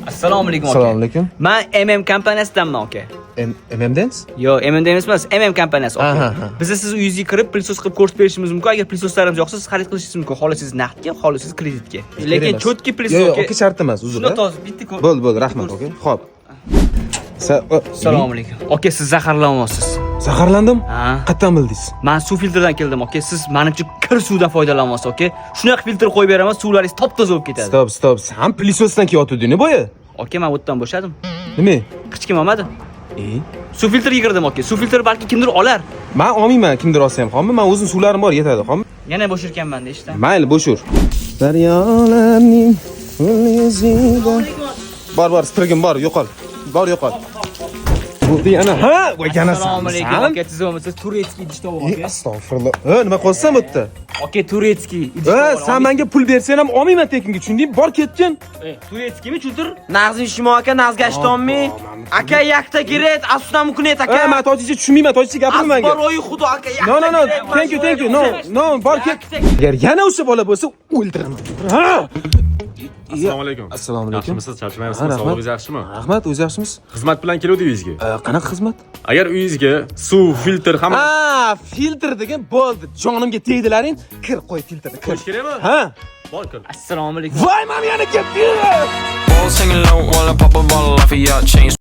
Assalomu alaykum, aka. Assalomu alaykum. Man MM kompaniyasidanman, aka. M Dance? Yo, MM emas, MM kompaniyasi, aka. Aha, ha. Biz siz uyingizga kirib, пылесос qilib ko'rsatib berishimiz mumkin. Agar пылесос larimiz yoqsa, siz xarid qilishingiz mumkin. Xohlasangiz naqdga, xohlasangiz kreditga. Lekin emas. чёткий пылесос, Yo'q, aka. aka, shart emas, uzr. Shunda toza bitta ko'r. Bo'ldi, bo'ldi, rahmat, aka. Xo'p. Assalomu alaykum. Aka, siz zaharlanyapsiz. Zaharlandim? Ha. Qayerdan bildingiz? Man suv filtrdan keldim, aka. Siz, manimcha, kir suvdan foydalanyapsiz, aka. Shunaqa filtr qo'yib beraman, suvlaringiz top-toza bo'lib ketadi. Стоп, стоп. San пылесос dan kelyotganding boya. Aka, men o'tdan bo'shadim. Nima? Hech kim olmadi. E? Suv filtrga kirdim, aka. Suv filtri balki kimdir olar. Man olmayman, kimdir olsa ham, xo'pmi? Man o'zim suvlarim bor, yetadi, xo'pmi? Yana bo'shirkanman ishdan. Mayli, bo'shur. Daryolarning izida. Bor, bor, supurgim bor, yo'qol. Bor, yo'qol. Bo'ldi yana. Ha, voy, yana Assalomu alaykum, san. Aka, tuzukmisiz? Турецкий idish tovoq, E, aka. astag'firulloh. Ha, nima qilyapsan bu yerda? Aka, турецкий idish Ha, tovoq. san menga pul bersang ham olmayman tekinga, tushundingmi? Bor, ketgin. Турецкий mi, tushuntir? Nag'zin shimo aka, nag'zga ashtonmi? Aka, yakta giret, asuna mumkin aka. Ha, men tojikcha tushunmayman, tojikcha gapirma menga. Asbor xudo aka, yakta. No, no, no. Thank you, thank you. No, no, bor, ket. Agar yana o'sha bola bo'lsa, o'ldiraman. Ha! Assalomu alaykum. Assalomu alaykum. Yaxshimisiz, charchamayapsizmi? Ha, rahmat. Sog'lig'ingiz yaxshimi? Rahmat, o'zi yaxshimisiz? Xizmat bilan keluvdik uyingizga. Qanaqa xizmat? Agar uyingizga suv, filtr hamma Ha, filtr degan bo'ldi. Jonimga tegdilaring. Kir, qo'y filtrni, kir. qo'yish kerakmi? Ha. Bor, kir. Assalomu alaykum. Voy, mana yana keldi. Singing low while I pop a bottle off of your chain.